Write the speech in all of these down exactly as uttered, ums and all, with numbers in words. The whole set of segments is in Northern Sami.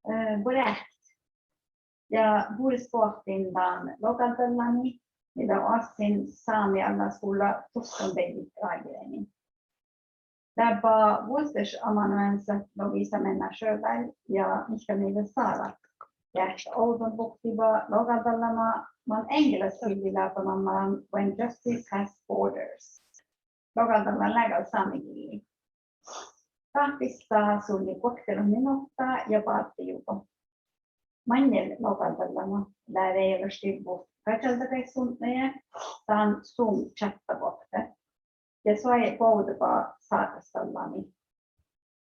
Eh, buorre. Ja bures boahtin dan logadallami, mida oassin Sámi allaskuvlla tutkkandeaddjit rájedanin. Leaba vuosttaš amanueansat Lovisa Menna Sjöberg ja Mihkka Mille Sara. Ja ovdanbuktiba logadallama man eŋgelasgillii leaba nammalan When Justice Has Borders. Logadallan lea gal sámegillii. Dát vissa sullii guoktelogi minuhta ja bártejuvvo. Maŋŋel logadallama lea vejolaš divvut gažaldagai sudneje dan Zoom-čattavuokte. Ja soai bovdeba ságastallamii.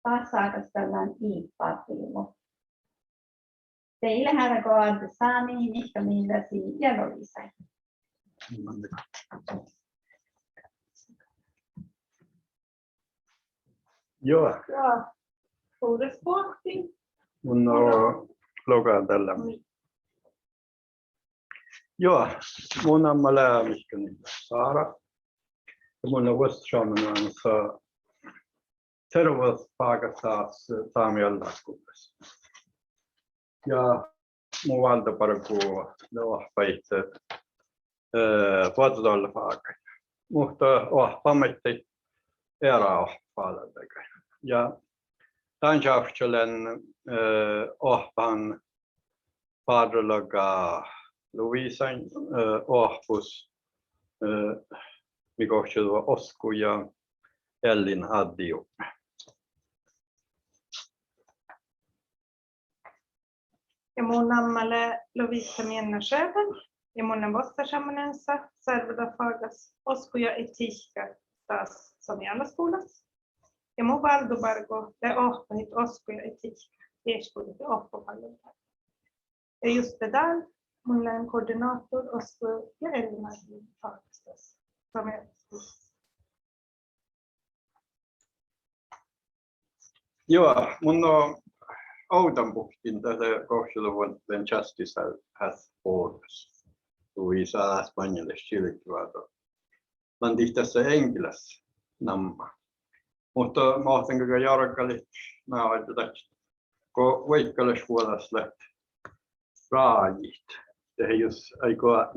Dát ságastallan ii bártejuvvo. De ii leat árra go ádde sámii, Mihkka, Mille, sii ja Lovisa. Juo. Juo. Bures boahtin. Mun o-, logadallama. Juo, mu namma lea Mihkka Mille Sara. Ja mun lean vuosttaš amanueansas servodfágas Sámi allaskuvllas. Ja mu váldobargu lea oahpahit, eh, boazodollafágaid. Muhto oahppan maiddái eará oahpahit fálaldaga. Ja dan čavčča lean, eh, oahpahan fárrolaga Lovisan, eh, oahpus, eh, mii gohčoduvvot Oskku ja Ellin Addiuvdna. Ja mu namma lea Lovisa Menna Sjöberg ja mun lean vuosttaš amanueansas servodafágas Osku ja etiikka dás Sámi allaskuvllas. Ja mu váldobargu lea oahpahit osku ja etiikka iešguđet ja oahppofállodit. Ja juste dál mun lean koordinátor osku ja ellin Addiuvdna fágas dás Sámi allaskuvllas. Juo, mun o-, ovdanbuktin dasa gohčoduvvon When Justice Has Borders. Dii sás maŋŋelaš čilge várra. Mun dihte dasa eŋgelas namma. Muhto mun ahte gal jorgalit, na, dat go vuoikkalaš vuođas leat rájit. De jus áiggut,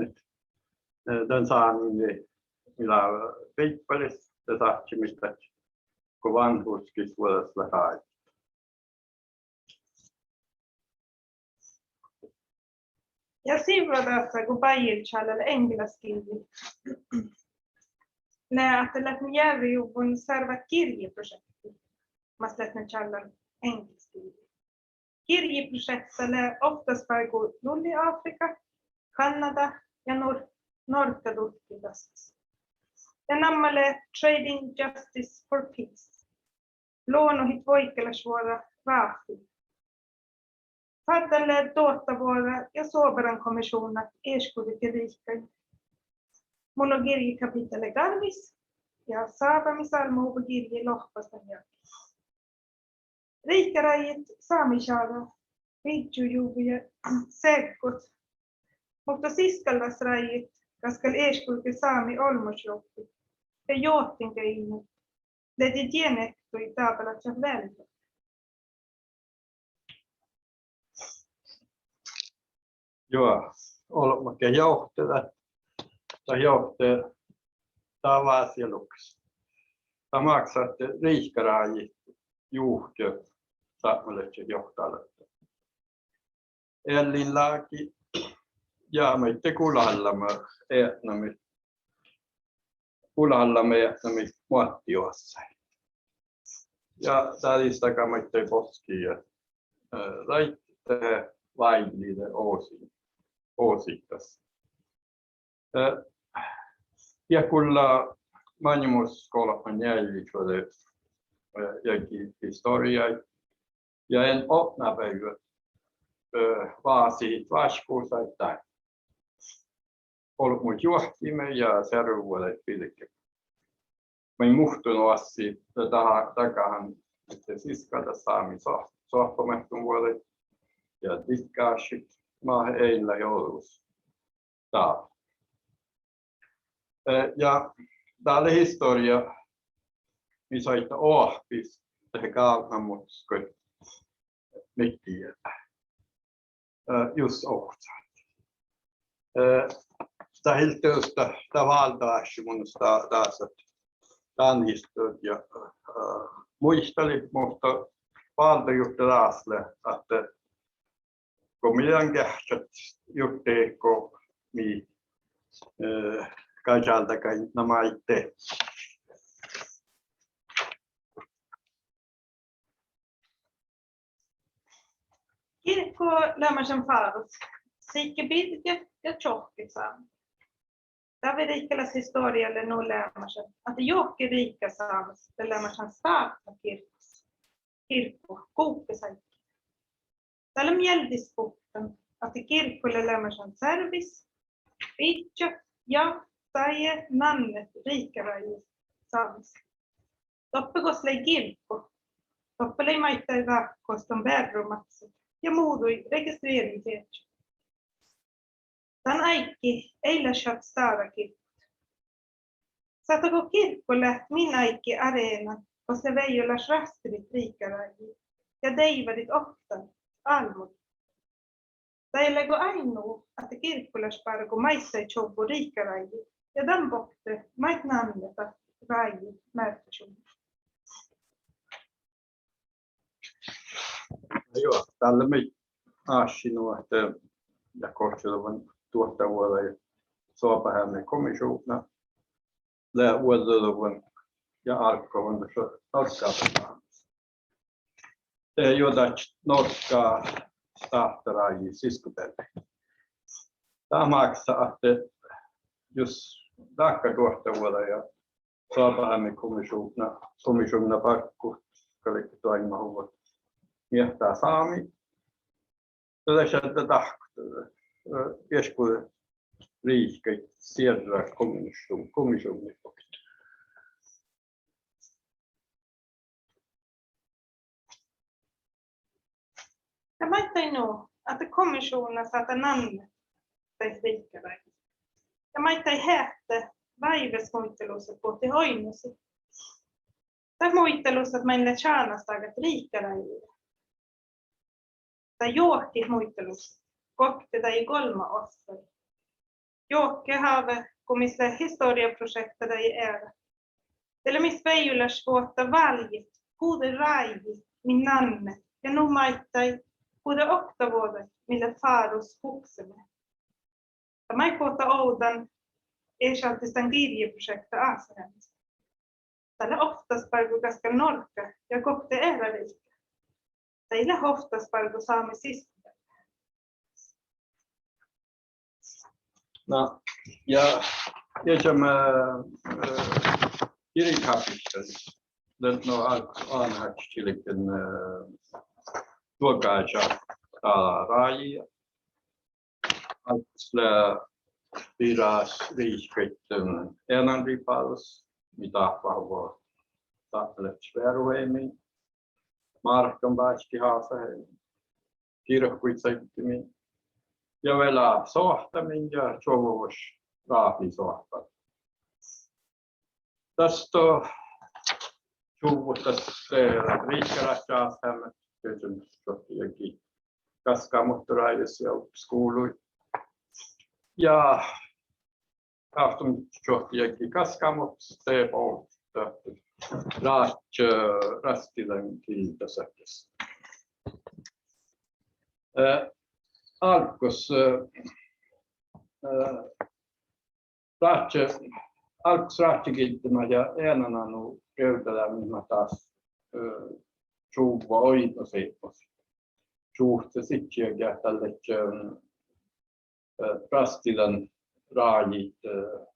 eh, dan sániin, mii leat Biibbalis, de sáhtášii maiddái go vánhuskkis vuođas leat rájit. Ja sivva dasa go bajilčála lea eŋgelasgillii, lea ahte leat nu jearrejuvvon servat girjeprošeakta, mas leat nu čállan eŋgelasgillii. Girjeprošeakta lea ovtta bargu Lulli-Afrika, Kanada ja Nor-, Norgga dutkkin dassis. Ja namma lea Trading Justice for Peace. Lonohit vuoikkalašvuođa ráhkadit. Fárra lea dohtavuođa ja soabaránkomišuvdna iešguđet ja riikkain. Mun o girjekapihtale garvvis ja sábami sálmma uvvo girjji lohpas dan jagi. Riikkarájit sámi čára, biddjojuvvo ja seggot, muhto siskaldasárájit gaskal iešguđet sámi olmmošjohttit ja johtigeainnu, lea dien ektui dábálaččat vealde. Juo, olbmot geat johtidet, dat johte dat vásilugas. Dat máksat riikkarájit juhke sápmelaččat johtalat. Eallinlági ja maiddái gulahallanma eatnamiid, gulahallanma eatnamiid moattioassái. Ja dat ii leat gal maiddái boskki, eh, ráiddit, eh, váillii de oasi-, oasittas. Eh, ja gullá maŋimuš golbma njealljeid vuođaid, eh, jagi historjjái. Ja ain otná beaivve, eh, vásihit váškkuvssaid dán. Olbmuid juohkime ja searvevuođaid birge. Maid muhtun oassi, de dat, dakkár ahte siskaldat sámi soa-, soahpamahttunvuođaid ja dikkášit, mat eai leat ođus. Dál. Eh, ja dat lea historjá, mii soaitá oahpis dehe gávdnamutkus midjiide, eh, jus ovcci. Eh, dat ii leat dieđus dat váldit ášši, mun, dat, dás ahte dan historjjá, eh, muitalii, muhto váldit jurddašit lea ahte go mii dan geahččat jurddašit go mii, eh, gažaldagat na maid. Girku lea leamašan fárus sihke birge ja čohkket sámi. Dávid Riikkalas historjá lea nu leamašan ahte juohke riikka Sámis lea leamašan stávtta girkus, girku guhkes áiggi. Dat lea mielde guvttan ahte girku lea leamašan servis, bidjat ja daid nannet riikkarájjis Sámis. Doppe gos lei girku, doppe lei maiddái ráhkadit dan bearramáksu ja muđui registreringsieža. Dan áiggi ii leat šat stára girkut. Sáhttá go girku leat min áiggi arenan gos lea vejolaš rásttelit riikkarájjii ja deaivvarit okta álbmogit. Dalle lea go ain nu ahte girku lea bargu maiddái čuvvon riikkarájjis ja dan bokte maid nannet rájjis mearkkašuvvon. Juo, dalle mii ášši nu ahte, ja gohčoduvvon duohta vuođaid Soabeheami kommišuvdna lea vuođđoduvvon ja álggahuvvon dušše oaskásaš. Eh, juo dat norska stávttarájjis siskkobeaivvi. Dat máksá ahte jus dákkár duohta vuođaid ja Soabeheami kommišuvdna, kommišuvdna barggut galget doaimmat huvvot miehtá sámi, de šaddá dáhkut, eh, iešguđet riikkaid sierra kommišu-, kommišuvnnaid bokte. Ja maiddái nu ahte kommišuvdna sáhttá nannet daid riikkarájjis. Ja maiddái heatte váives muitalusat bohtet oidnosii. Dat muitalusat main lea čánástagat riikkarájjis. Dat juohke muitalusat gokte daid golmma oasttaid. Juohke háve go mis lea historjaprošeakta daid eará. De lea mis vejolašvuohta válljet guđe rájjis min nanne, ja nu maiddái guđe oktavuođaid min lea fárus hukseme. Dat maid vuohta ovdal iežalde dan girjeprošeakta Ásaheamis. Dat lea ovttas bargu gaskal Norgga ja gokte eará riikka. Dat ii leat ovttas bargu sámi sisdomi. Na, ja iežamet, eh, girjekapittalis lea nu álgosáhčis čilgen, eh, duogáža ráji. Álggos lea birra riikkaid, eh, eanainribáđus, mii dáhpáhuvvo dáppe lehpes vearuheimmiin, márkanváikki Hásaheimii, girkuid saiddemin ja vel soahtamin ja čuovvavaš ráhkadit soahpat. Das dohko čuvvot das riikkaráhčis Ásaheamis, dieđusge čuohti jagi gaskámuhtuid rájis ja skuvlui. Ja gáhččat čuohti jagi gaskámuhtut, de bohtet ráhkadit, eh, rásttidan gilda sáhttá. Eh, álggos, eh, eh, ráhkadit, álggos ráhkadit gildimat ja eananá nu rievdaleamit mat dás, eh, čuvvo oidnosepmos. Čuhce sidjiide geat dalle, eh, eh, rásttidan rájit, eh,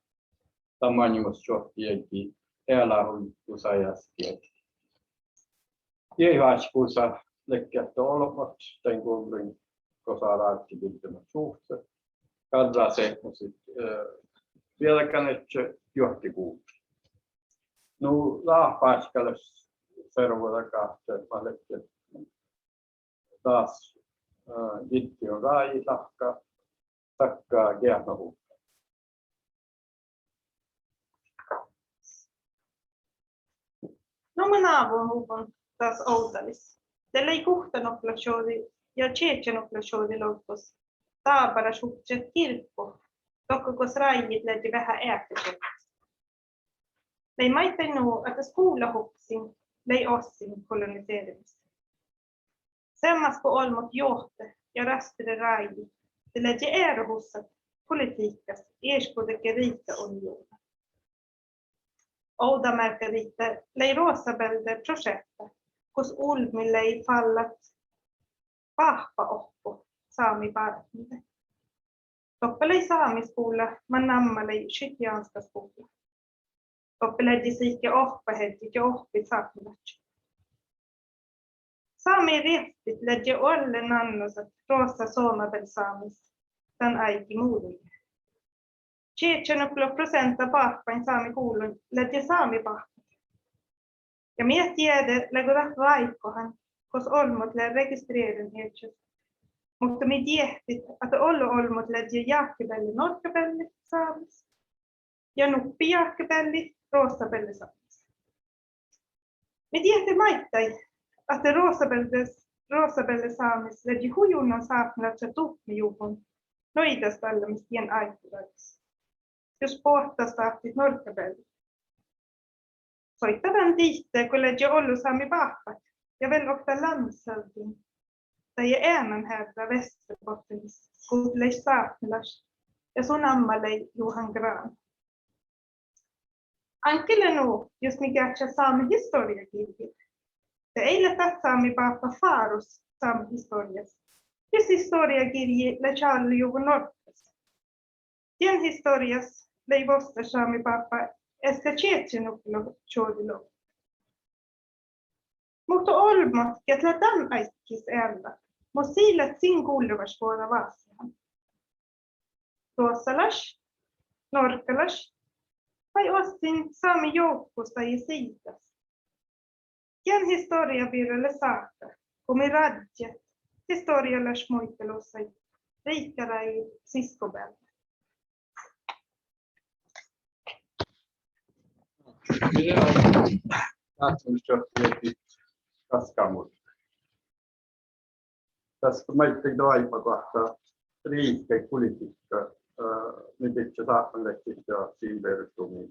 dan maŋimus čuohti jagi ealáhuvvos sajasgiedi. Iežas vuosa ledje olbmot dain guvlui gosa ráhkadit gildimat čuhce. Garra sepmosiid, eh, bieđganejedje juohke guvlui. Nu, dat báikka lea servodaga ahte mat ledje dás, eh, gildiin rájit lahka, dakka geatnahuvvá. Seamma návomuvvon das ovdalis, de lei guhttánuppelášjođi ja čiežžánuppelášjođi logus dábálaš hupčat girku, dohko gos rájjit ledje veahá eakážeappot. Lei maiddái nu ahte skuvlahuksin lei oassin koloniseremis. Seammás go olbmot johte ja raskade rájit, de ledje earuhussat politihkkas iešguđege riitauniohta. Ovdamearkka dihte lei Ruossabelde prošeakta, gos ulbmi lei fallat báhpáoahppu sámi bártnide. Doppe lei sámi skuvla, man namma lei šitiánska skuvla. Doppe ledje sihke oahppaheddjit ja oahppit sápmelaččat. Sámi rievttit ledje oalle nannusat Ruossá somá vel sámis dan áiggi muđui. Čiežžánuppelogi proseanta báhpain sámi guvlui ledje sámi báhpat. Ja mii eat dieđe leago dat váikkohan gos olbmot lea registreren iežas. Muhto mii diehtit ahte ollu olbmot ledje jáhkebealde Norggabealde sámis ja nuppi jáhkebealde Ruossá bealde sámis. Mii diehtit maiddái ahte Ruossá bealde, Ruossá bealde sámis ledje hui unnan sápmelaččat dutnojuvvon nuidastallamis dien áibbadagas, jus boahtá stáhttit Norggabealde. Soittá dan dihte go ledje ollu sámi báhpat ja vel okta landshövding, dahje eanahearrá Vesterbottens, go lei sápmelaš ja su namma lei Johan Grahn. Aŋkke lea nu jus mii geahččat sámi historieagirjji, de ii leat dat sámi báhpat Faroes sámi historiijas. Jus historieagirjji lea čállojuvvon Norggas. Dien historijas lei vuosttaš sámi báhpat easka čiežžánuppelogi čuođi logu. Muhto olbmot geat leat dan áiggis eallat, mus sii leat sin gullevaš vuođa vásáhan. Ruossalaš, norggalaš vai oassin sámi juovggus dahje siiddas. Dien historia birra lea sáhka go mii rádjet historialaš muitalusaid riikkarájiid siskkobealde. Gaskkamuddui. Dás maiddái doaibma go ahte riikkaid politihkka, eh, mii bidjat sápmelaččaid ja sii beroštumi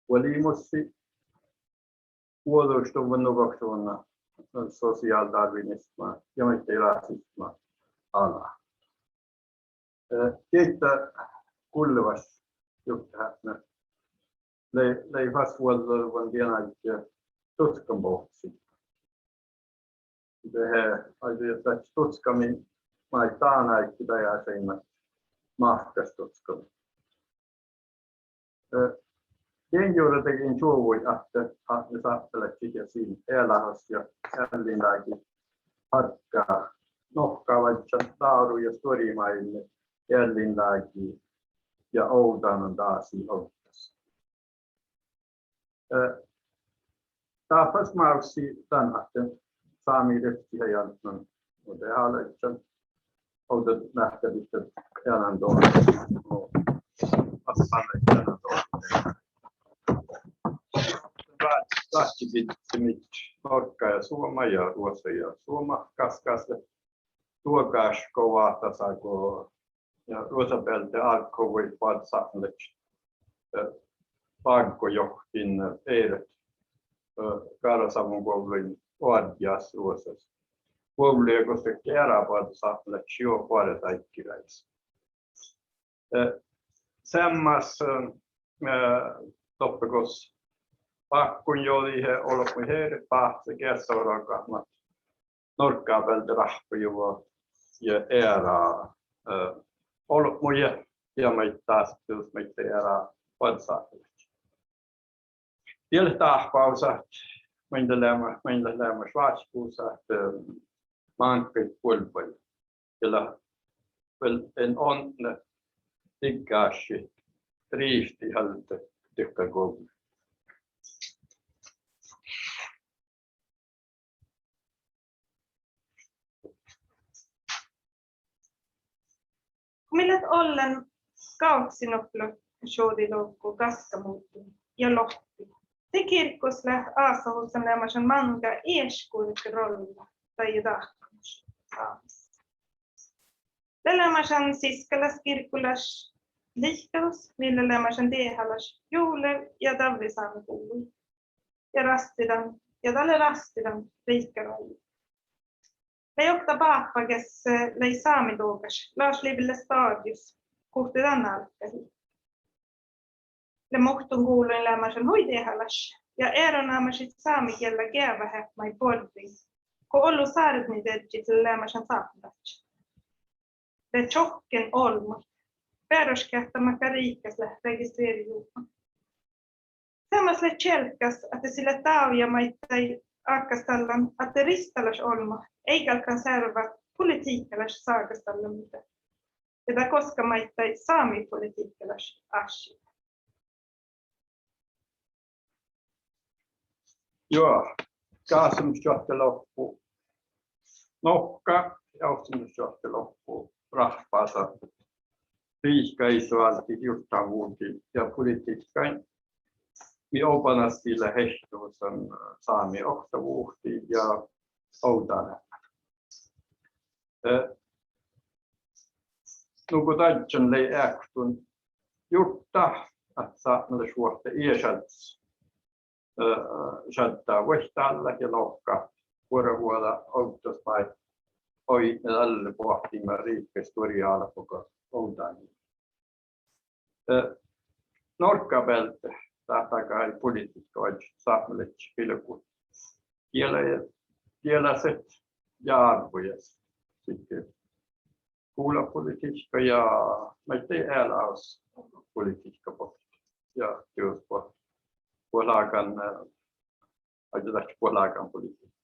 vuolímussii, vuođđušuvvon, nuvvokšuvvon, sosiáldarwinisma ja maiddái rasisma ala. Eh, gitta gullevaš jukkaheapmi lei, lei fas vuollon dien áigge dutkanbohccii. Dehe, ai, dat dutkan maid dán áigge dajai šeimmet máhkkaš dutkan. Eh, dien juoredii in čuovvui ahte, ahte sápmelaččat ja sin ealáhus ja eallinlági fargga nohkavai dáru ja stuorimaiddái eallinlági ja ovdánan dásii ovddas. Eh, dat fas mávssii dan ahte sámi rievtti eai atnui, muhto de háliidin ovdal mearkka dihte eanan dohko, atnui eanan dohko. Vá-, vácci bidjat Norgga ja Suoma ja Ruossá ja Suoma gaskkas duogáš go váhtasá go ja Ruossá bealde álggahuvvui boazosápmelaččat, eh, bággojohtin, eh, eret, eh, Káráseavvon guovlluin oažžut Ruossás. Guovlluin gos ledje eará boazosápmelaččat juo boares áiggi rájes. Eh, seammás, eh, doppe gos bákkon jođihe olbmuid eret báhcá geasseorohkat mat Norgga bealde ráhppojuvvo ja eará, eh, olbmuide ja maid dás, dás maid eará boazosápmelaččat. Die leat dáhpáhusat, maid lea leamaš, maid lea leamaš váccusa, eh, máŋggaid buolbbaide. Ja lea vel in odne diggáššit riitit alde diekkár guovlluid. Go mii leat ollen gávccinuppelot čuođi logu gaskamuddui ja lohpi, De girkus lea ásahussii leamašan máŋga iešguđetlágan rolla dahje dahkamuš Sámis. Lea leamašan siskalašgirkulaš Liikadus, mii lea leamašan dehálaš juovllaid ja davvesámi guvlui. Ja rastidan, ja dat lea rastidan riikkarájjui. Lei okta báppa geas, eh, lei sámidogaš, Lars Livell Lestadius, guhte dan álggahii. Lea muhtun guvlun leamašan hui dehálaš ja earánámašit sámegiella geavaheapmái borriin, go ollu sárdnidieddjit lea leamašan sápmelaččat. Lea čohkken olbmuid, beroškeahttá makkár riikkas lea registreret juvvon. Seammás lea čielggas ahte sii leat dávjá maiddái ákastallan ahte risttalaš olbmot ii galggan servat politiikkalaš ságastallamii. Ja dat goska maiddái sámi politiikkalaš ášši. Juo, gássemusčuohtalohpu nohká ja ovccinuppelotčuohtalohpu rahpása riikka eiseválddit jurddanvuođaid ja politiikkaid. Mii obanas lea heittohusan sámi oktavuohta ja ovdáneapmi. Eh, nugo dadjan lei ektun jurddat ahte sápmelaččat vuohta iežas eh, šaddá vuoittállat ja lohkat buorevuođa ovddasbarggat, oidne dalle boahtimii riikkaid stuorra álbmoga ovdániid. Eh, Norgga bealde dat dagai politihkka oažžut sápmelaččat bilgu giela-, gieláset ja árvvojaset. Sihke skuvlapolitihkka ja maiddái ealáhusas politihkka bokte. Ja dieđus buot, buot lágan, eh, aiddo dat buot lágan politihkka.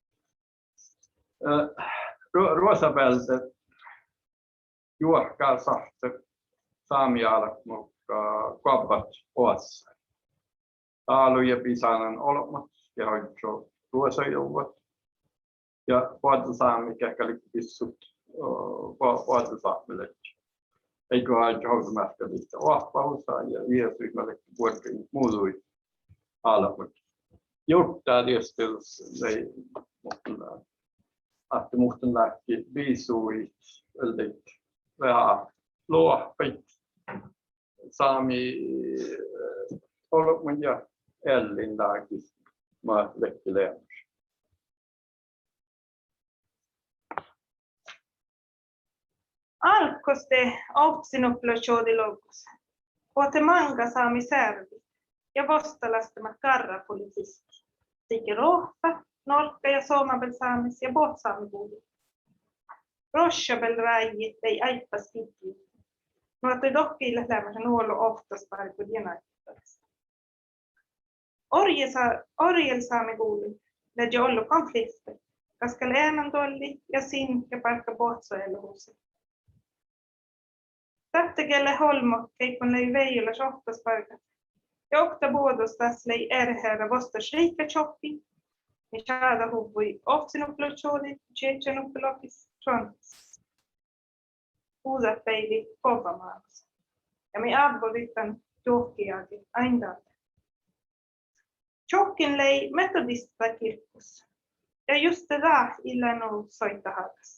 Eh, Ruo-, Ruošša bealde juohká sáhtte sámi álbmogii goabbat oassái. Dálu ja bisánan olbmot ja ožžo ruoššaid juvvon. Ja boazosámi geat galget bissut, eh, bo-, boazosámi ledje. Eai go oažžut ovdamearkka dihte oahpahusa ja iežas mat ledje buorre muđui álbmogii. Jurddat dieđusge lei, muhtumin, ahte muhtumin láhkai bisuid, ealdet veahá loahpaid sámi, eh, olbmuin ja eallinlágiin mat ledje leamaš. Álggos de ovccinuppelotčuođi logus, bohte máŋga sámi searvvi ja vuosttalasttá mat garrapolitihkka, sihke rohpa Norgga ja Somá bealde Sámis ja bohte sámi guvlui. Ruošša bealde ráji lei áibbas giddejuvvon. Nu ahte dohko ii leat leamašan olu ovddasbargguid ja náittalis. Orjel sá-, orjel sámi guvlui ledje ollu konflikta, gaskal eanadoalli ja siŋgga bargga bohcco ealuhusaid. Dáppe ge leat olbmot, geaiguin lei vejolaš ovddasbargat. Ja okta boađus das lei erhera vuosttaš riikkačohkkin, mii šađahuvvui ovccinuppelotčuođi čiežanuppelogis čuontis. Uđat beivvi govva mánus. Ja mii ávvudit dan čohkki jagi ain dáppe. Čohkkin lei metodistagirkus. Ja juste dat ii lean nu soittanhágas.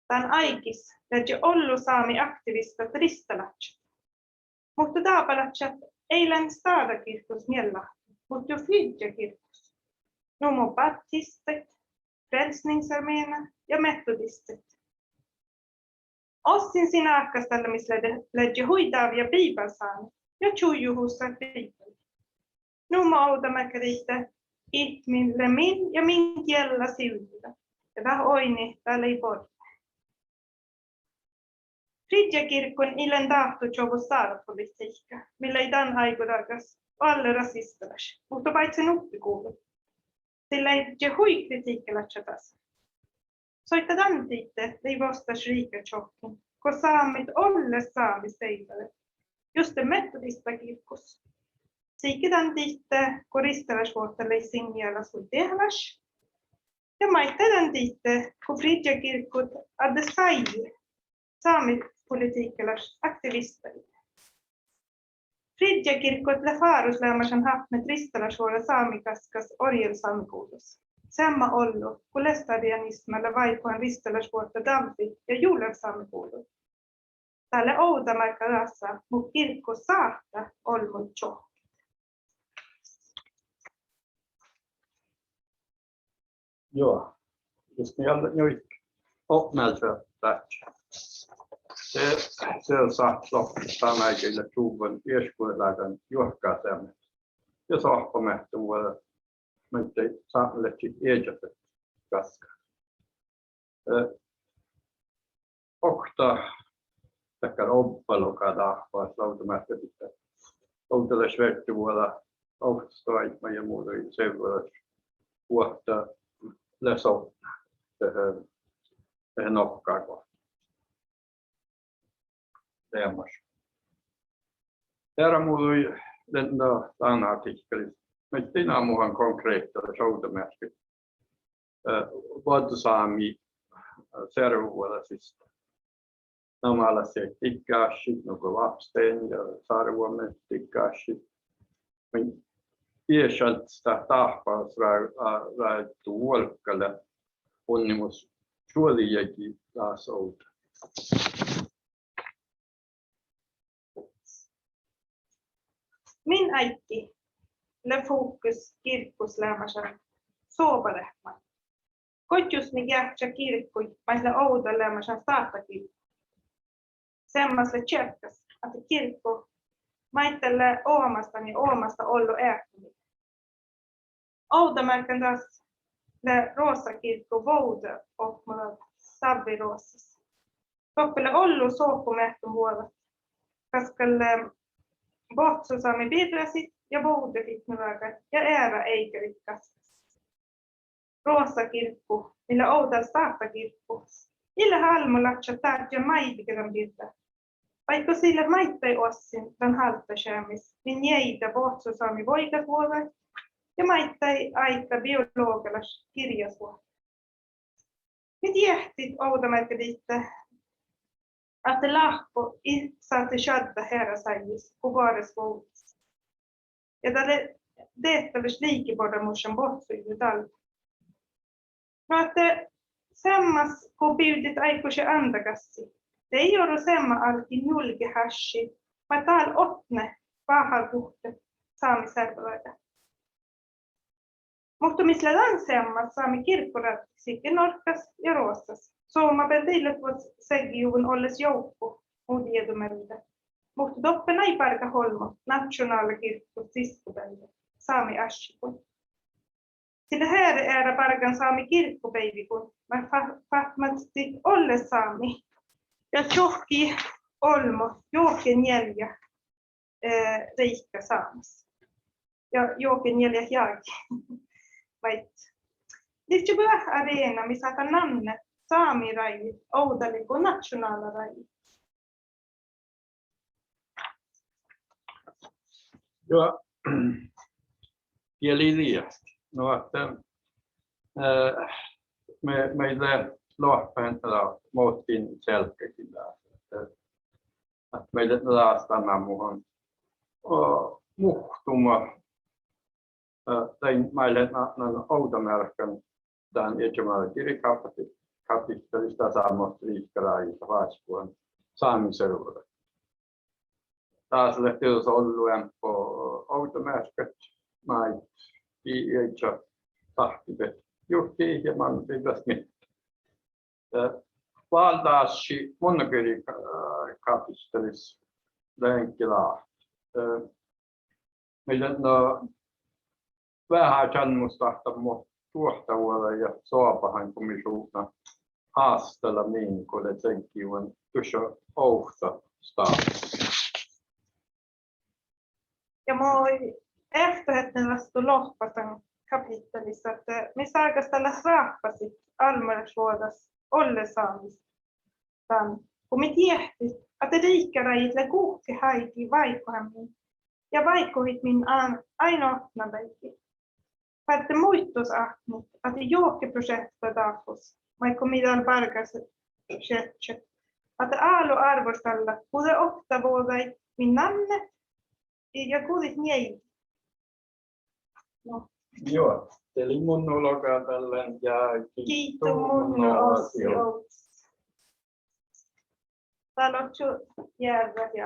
Dan áiggis ledje ollu sámi aktivistat risttalaččat. Muhto dábálaččat ii lean stáđagirkus miellahkii, muhto juo friddjagirkus. Nugo baptisttaid, Frelsningsarména ja metodisttaid. Ossin sin ákastallumis ledje, ledje hui dávjá biibasámi ja čuohusat Biibbalit. Nugo ovdamearkka dihte: It min lea min ja min giella sivdnida. Ja dat oidne dat lei borre. Friddjagirkun ii lean dáhtu čuovvut stáđapolitihkka, mii lei dan áigodagas oalle rasistalaš, muhto báicce nuppiguvlui. Sii ledje hui kritiikkalaččat dasa. Soitta dan dihte lei vuosttaš riikkačohkkin, go sámi olle sámi seidade, juste metodistagirkus. Sihke dan dihte go risttalašvuohta lei sin gielas hui dehálaš. Ja maiddái dan dihte go friddjagirkut addesai sámi politiikkalaš aktivistaid. Friddja girkui lea fárus leamašan hapmet ristallašvuođa sámi gaskkas orjel sámi guđus. Seamma ollu go lestadianisma lea váikuhan ristallašvuohta dálvvi ja jullel sámi guđu. Dat lea ovdamearkka dasa, muhto girkus sáhttá olbmuid čohkkit. Juo, jus mii ale njuiket opmealča dahje. De, de sáhtát lohkat dan áigái leat čuvvon iešguđetlágan juohkáseamet ja soahpameahttun vuođa maiddái sápmelaččat iežaset gaskkas. Eh, okta dakkár obba loga dáhpáhus ovdamearkka dihte ovdalaš viežžavuođa, ovttas doaibma ja muđui sivvalaš vuohta lea sotna dehe, dehe nohká go leamaš. Deará muđui lea dan artikkelis maiddái namuhan konkrehtalaš ovdamearkkaid, eh, boazosámi, eh, servovuođa siste. Namuhás lea dihte ášši nugo Vapstena ja Sárvommi dihte ášši. Muhto iešalddas dat dáhpáhus rá-, a-, ráiddu vuolgga lea unnimus čuođi jagi dás ovdal. Min áiggi lea fokus girkus leamašan sobadeapmi. Goit jus mii geahččat girkui maid lea ovdal leamašan stáhta girkku. Seammas lea čeahkkas ahte girkku maiddái lea omastan ja omastan ollu eatnamiidda. Ovdamearkka das lea Ruossagirkku Vuođđe ovdal, Savvi Ruossas. Doppe lea ollu soahpameahttun vuođat, gaskkas lea bohccusámi birrasit ja Vuođđe fitnodaga ja eará eigarit gaskkas. Ruossagirkku, mii lea ovdal stáhta girkku, ii leat álbmolatčat dáža maidige dan birra. Vaikko sii leat maiddái oassin dan hálddašeamis, mii njeaiddá bohccusámi vuoigatvuođaid ja maiddái áidá biologalaš girjasvuohta. Mii diehtit ovdamearkka dihte ahte láhppot ii sáhte šaddat eará sajis go boares vuovdis. Ja dat lea dehtalaš liikeborddamušan bohccuide dál. Nu ahte seammás go bivdit áiggušeandagasii, de ii orru seamma álgit njulget ášši maid dál otne váháguhte sámi servodaga. Muhto mis lea dan seammás sámi girkoráđđit sihke Norggas ja Ruossas? Somá bealde ii leat vuos seggejuvvon olles joukku mu dieđu mielde. Muhto doppe nai bargat olbmot natsionálagirkku diskko bealde sámi áššiiguin. Sii lea eará bargan sámi girkko beaivvi go maid fá-, fáhtán maid dihte olles sámi. Ja čohkkí olbmot juohke njealjá, eh, riikka Sámis. Ja juohke njealjá jagi. Maid livčče buot areena, mii sáhtát nanne sámi rájit ovdal go natsionála rájit. Juo, ja lei diet. Nu ahte, eh, mii, mii lea loahpas dan muhtin sealggagiin dasa. Ahte mii leat dasa dan namuhan, eh, muhtuma, eh, dan mii leat na-, na ovdamearkkan dan iežamáđi girjji kapit-, kapittelis dasa mo riikka rájit fásiiguin sámi servodaga. Dasa lea dieđus ollu eambbo ovdamearkkaid maid ii ieža sáhtibehtet jurddašit ja man birras mielde. Eh, váldit ášši munagirjji ka-, kapittelis lea eŋkki dat, eh, mii leat veahá čalmmustahttat mo čuohtavuođa ja soabahan go mii šudnat ástala min go lea seggejuvvon dušše ovtta stáhta. Ja mo eavttoheapmi das lohpasa kapittelis ahte mii ságastallat ráhpasit almmolašvuođas olles Sámis. Dan go mii diehtit ahte riikka rájit lea guhkket áigi váikkohan min ja váikkuhit min a-, ain otná beaivvi. Ferte muittus atnit ahte juohke prošeahtta dáhpáhus maid go mii dál bargašeaddjit, ahte álo árvvoštallat guđe oktavuođaid min nannet Ja guđit mii. No. Juo, de lei mun nu logan dalle ja giitu, giitu mun, mun nu oassi ovddas. Dál oččo jearrat ja